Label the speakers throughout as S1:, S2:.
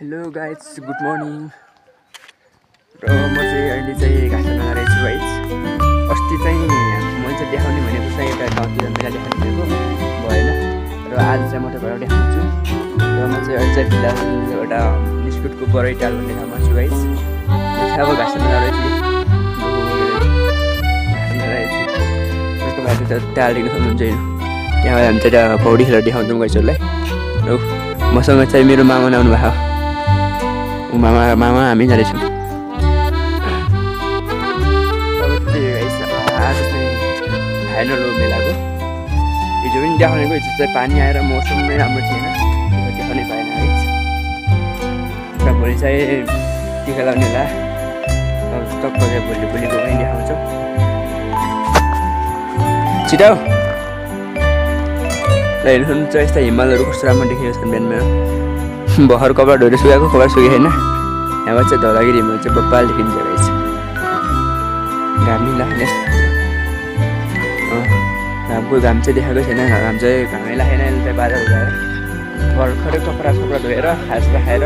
S1: Hello guys good morning र म चाहिँ अहिले चाहिँ घाँस खान रहेछु गाइज। अस्ति चाहिँ मैले चाहिँ देखाउने भनेको चाहिँ एउटा गाउँतिर मेला देखाउने भनेको भएन र आज चाहिँ म तपाईँलाई देखाउँछु। र म चाहिँ अहिले चाहिँ फिलहाल एउटा बिस्कुटको बरैटाल भन्ने ठाउँमा छु गाइज। अब घाँस खान रहेछु तपाईँहरूले त टाल देख्न सक्नुहुन्छ होइन। त्यहाँबाट हामी चाहिँ पौडी खेलेर देखाउँछौँ गाइजहरूलाई। र मसँग चाहिँ मेरो मामा आउनु भएको मामा हामी जाँदैछौँ। आज चाहिँ फाइनल हो मेलाको। हिजो पनि देखाउनेको हिजो चाहिँ पानी आएर मौसम नै राम्रो थिएन, देखाउनै पाएन है। र भोलि चाहिँ टिका लगाउने होला। टक्क चाहिँ भोलिको पनि देखाउँछौँ। छिटो र हेर्नु चाहिँ यस्ता हिमालहरू कस्तो राम्रो देखेको छन् बिहान बिहान। भर्खर कपडा धोएर सुकाएको, कपडा सुके छैन। यहाँबाट चाहिँ धौलागिरी हिमाल चाहिँ बब्बाल देखिन्छ रहेछ। घाम नि लाग्ने घामको घाम चाहिँ देखाएको छैन। घाम चाहिँ घामै लागेन। यसले चाहिँ बाजा उठाएर भर्खरै कपडा धोएर खास राखेर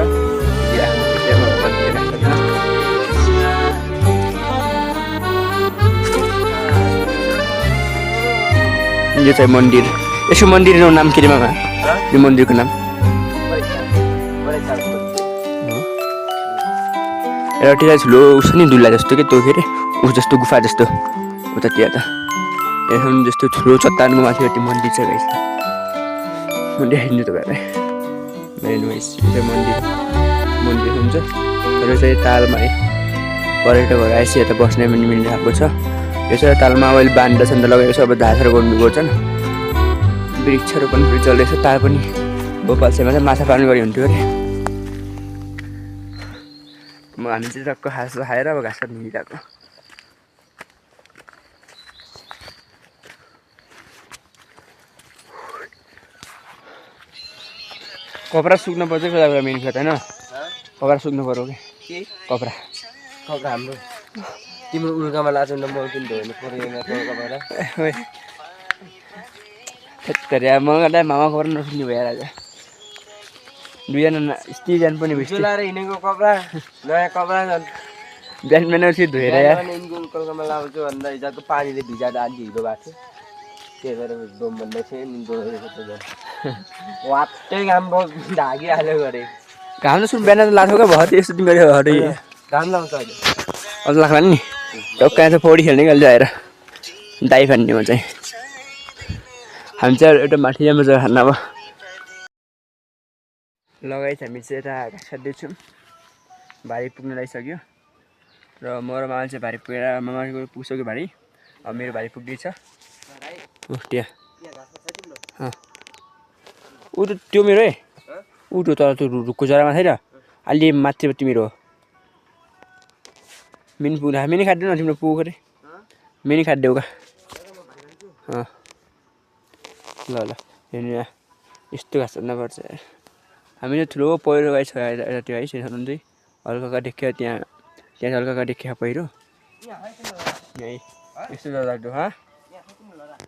S1: यो चाहिँ मन्दिर। यसो मन्दिरको नाम के रे मामा? यो मन्दिरको नाम एउटा टिका ठुलो उस नि दुल्ला जस्तो के त्यो के अरे उस जस्तो गुफा जस्तो उतातिर त यहाँ जस्तो ठुलो चट्टानको माथि एउटा मन्दिर छ गाइस। म देखाइदिन्छु तपाईँहरूलाई। मेन वाइस यो चाहिँ मन्दिर हुन्छ। र चाहिँ तालमा पर्यटकहरू आएपछि यता बस्ने पनि मिलिरहेको छ। यो चाहिँ तालमा अहिले बान्दा छन्दा लगाएको छ। अब धासहरू गर्छन्। वृक्षरोपण पनि चल्दैछ। ताल पनि भोपालसेमा चाहिँ माछा पालन गरी हुन्थ्यो अरे। हामी चाहिँ टक्क घाँस खाएर अब घाँस काट्नु हिँडिरहेको। कपडा सुक्नु पर्छ कि मेन खेत होइन। कपडा सुक्नु पर्यो कि कपडा
S2: हाम्रो तिम्रो उर्कामा लाज म किन धोनु
S1: पर्यो मलाई मामा कपडा नसुक्ने भएर आज दुईजना स्त्रीजना पनि
S2: लाएर हिँडेको कपडा नयाँ कपडा
S1: बिहान बिहान उठि धोएर
S2: कलकमा लाउँछु भन्दा हिजोको पानीले भिजाएर आधी हिँडो भएको थियो। त्यही भएर डोम भन्दै थियो नि वाट्टै घाम ढाकिहाल्यो गरे।
S1: घाम त सुन बिहान त लाग्थ्यो क्या भयो यस्तो दिन गऱ्यो
S2: घाम लाउँछ अहिले
S1: अझ लाग्ला नि टक्क चाहिँ पौडी खेल्ने गल्छ आएर दाइ फान्ने म चाहिँ। हामी चाहिँ एउटा माथि जानुपर्छ खाना। अब लगाइछ हामी चाहिँ यता घाँस काट्दैछौँ। भारी पुग्न लागिसक्यो र म र मामा चाहिँ भारी पुगेर मामाको पुग्सक्यो भारी। अब मेरो भारी पुग्दैछ। ऊ त त्यो मेरो है ऊ त तर त्यो रुखको जरामा छैन। अलि माथि तिम्रो हो। मिनी पुग्दा मिनी खाँदैन तिम्रो पुगेको अरे मिनी खाँदेऊ का। ल ल हेर्नु यहाँ यस्तो घाँस काट्नुपर्छ। हामी चाहिँ ठुलो पहिरो गएछ त्यो है सेसन चाहिँ हल्का देख्यो त्यहाँ हल्का देख्यो पहिरो यहीँ यस्तो डरलाग्दो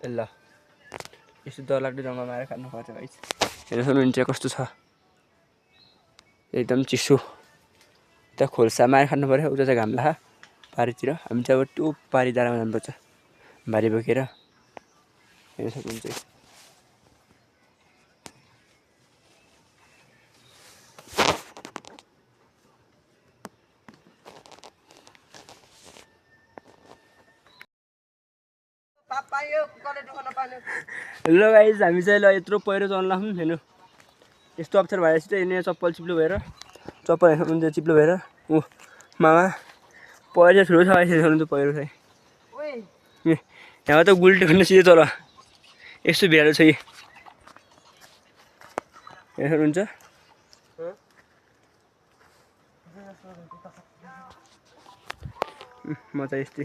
S1: ल यस्तो डरलाग्दो जङ्गलमा आएर काट्नु पर्छ है। हेर्नु सक्नुहुन्छ कस्तो छ एकदम चिसो। त्यहाँ खोल्सामा आएर खानु पऱ्यो। उता चाहिँ घाम लाग्छ पारीतिर। हामी चाहिँ अब त्यो पारी डाँडामा जानुपर्छ भारी बोकेर। हेर्नु सक्नुहुन्छ ल गाइस हामी चाहिँ ल यत्रो पहिरो चल्न लाग्छौँ। हेर्नु यस्तो अप्ठ्यारो भएर चाहिँ यहाँ चप्पल चिप्लो भएर चप्पल चिप्लो भएर ऊ मामा पहिरो ठुलो छ हेर्नु पहिरो चाहिँ यहाँ त गुल्टी खन्नु सिधै तल यस्तो भिडालो छ कि हेर्नुहुन्छ। म चाहिँ यस्तै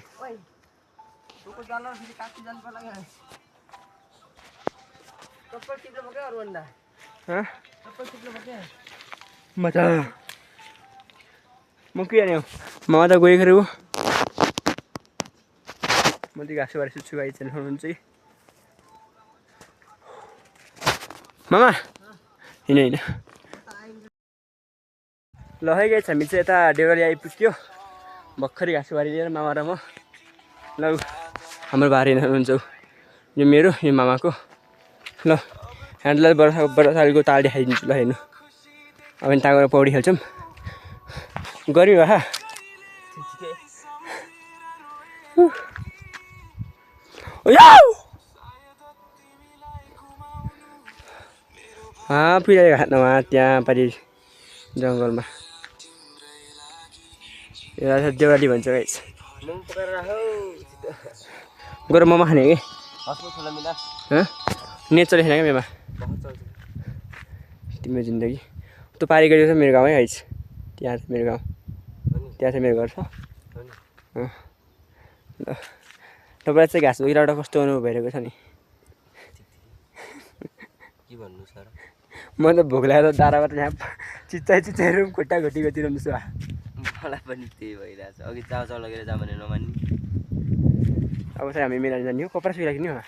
S1: म के जाने मामा त गएको रे। म चाहिँ घाँस बारी सुत्छु गाई चाहिँ हुनुहुन्छ मामा हिँड ल है गाइस हामी चाहिँ यता देउराली आइपुग्यो भर्खरै घाँसबारी लिएर मामा र म ल हाम्रो बारी हुनुहुन्छ यो मेरो यो मामाको ल ह्यान्डलर बडासालको ताल देखाइदिन्छु ल हेर्नु अब त्यहाँ गएर पौडी खेल्छौँ गर्मी भए पुगेको खानु उहाँ त्यहाँ पारि जङ्गलमा यो देउराली भन्छ गाइस गएर मोमो खाने कि नेचर छैन क्या मेमा तिम्रो जिन्दगी त्यो पारि गएको छ मेरो गाउँ है गाइस त्यहाँ छ मेरो गाउँ त्यहाँ छ मेरो घर छ ल तपाईँ चाहिँ घाँस बोकेर एउटा कस्तो अनुभव भइरहेको छ नि
S2: के भन्नु सर
S1: म त भोक लागेर दाराबाट यहाँ चिच्चाइहरू खुट्टा घोटी दिन्छु
S2: मलाई पनि त्यही भइरहेछ अघि चाउ लगेर जा भने नमान्ने
S1: अब चाहिँ हामी मिलाएर जाने हो कपडा सुकिराख्ने हो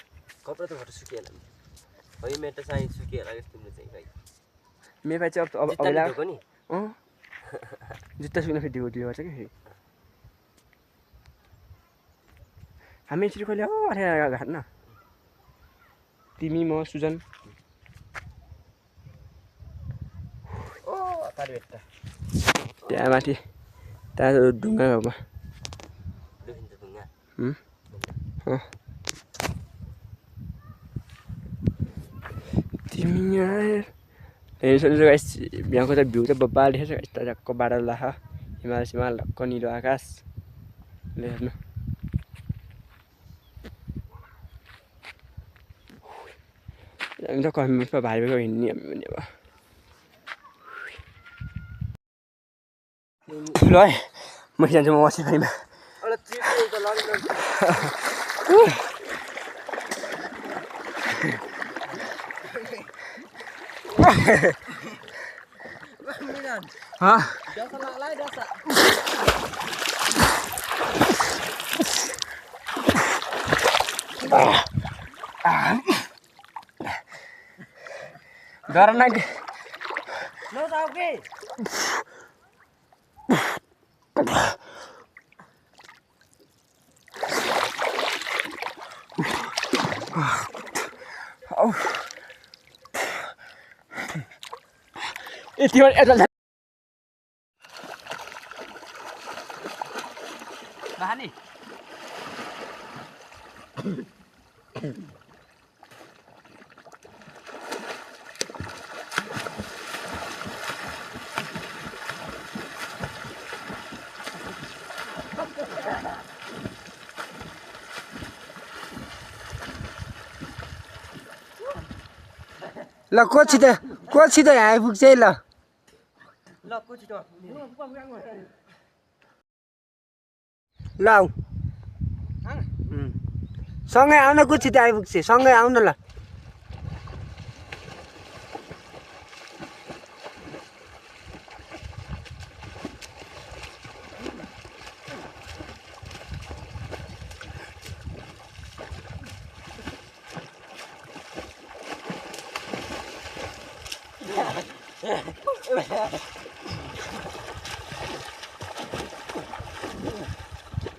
S2: कपडा त घर सुकिहाल्छ है मेरो त चाहिँ सुकिहाल्छ तिम्रो चाहिँ भाइ
S1: मेरो भाइ चाहिँ अब
S2: नि
S1: जुत्ता सुक्न फेरि ढिलो गर्छ कि फेरि हामी यसरी कहिले अरे घाट न तिमी म सुजन त्यहाँ माथि त्यहाँ ढुङ्गामा तिमी हेर्नु गाइस यहाँको त भ्यू चाहिँ बब्बाल देखेछ गाइस त झक्क बादल लाख हिमाल सिमाल ढक्क निलो आकाश हेर्नु हामी त कम्युनिस्टमा भाइ भाइको हिँड्ने हामी पनि अब ल है म जान्छु म बसी पाइमा डर ना के नो जाओगे यति बेला यता रानी
S2: ल को छिटो यहाँ आइपुग्छ है ल ल आऊ सँगै आउन को छिटो आइपुग्छ सँगै आउन ल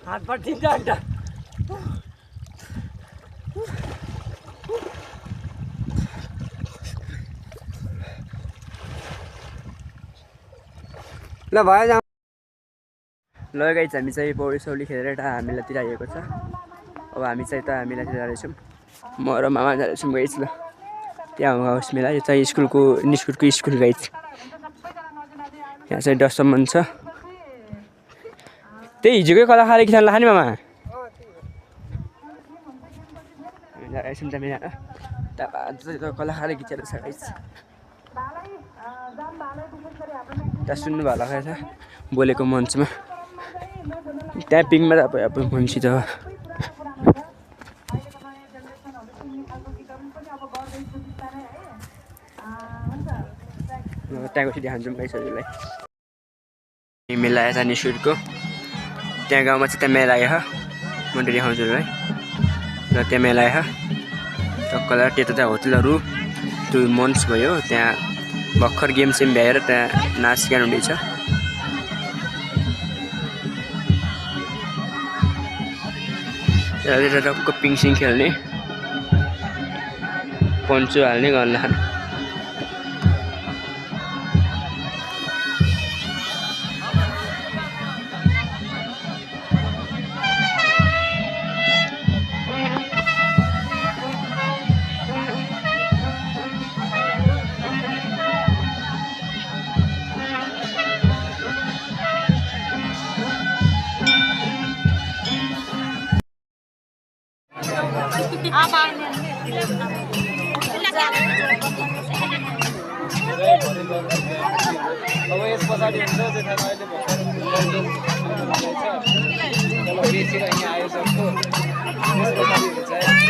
S2: हात पर चिन्ता ल भयो जाउँ
S1: ल गाइस हामी चाहिँ पौडी सौडी खेलेर यता हामीलाई आएको छ अब हामी चाहिँ यता हामीलाई जाँदैछौँ म र मामा जाँदैछौँ गाइस ल त्यहाँ होस् मेला यो चाहिँ स्कुलको स्कुल गाइस यहाँ चाहिँ 10 सम्म छ त्यही हिजोकै कलाखाली किसान लाने मामा जाँदैछौँ त्यहाँ मेला कलाखाली खिचेर छ गाइस त्यहाँ सुन्नु भयो होला छ बोलेको मञ्चमा त्यहाँ पिङमा त अब मन्छे त त्यहाँको चाहिँ देखाउँछौँ गाइसहरूलाई मेला आएछ निशुल्कको त्यहाँ गाउँमा चाहिँ त्यहाँ मेला आयो म देखाउँछु है र त्यहाँ मेला आयो टक्कला त्यता चाहिँ होटलहरू त्यो मन्स भयो त्यहाँ भर्खर गेम सेम भ्याएर त्यहाँ नाच गान हुँदैछ यतातिर टक्क पिङसिङ खेल्ने पन्चो हाल्ने गर्ला
S2: अब यस पछाडि हुन्छ जेठा अहिले भर्खर बेचेर यहाँ आयो सबको यस पछाडि हुन्छ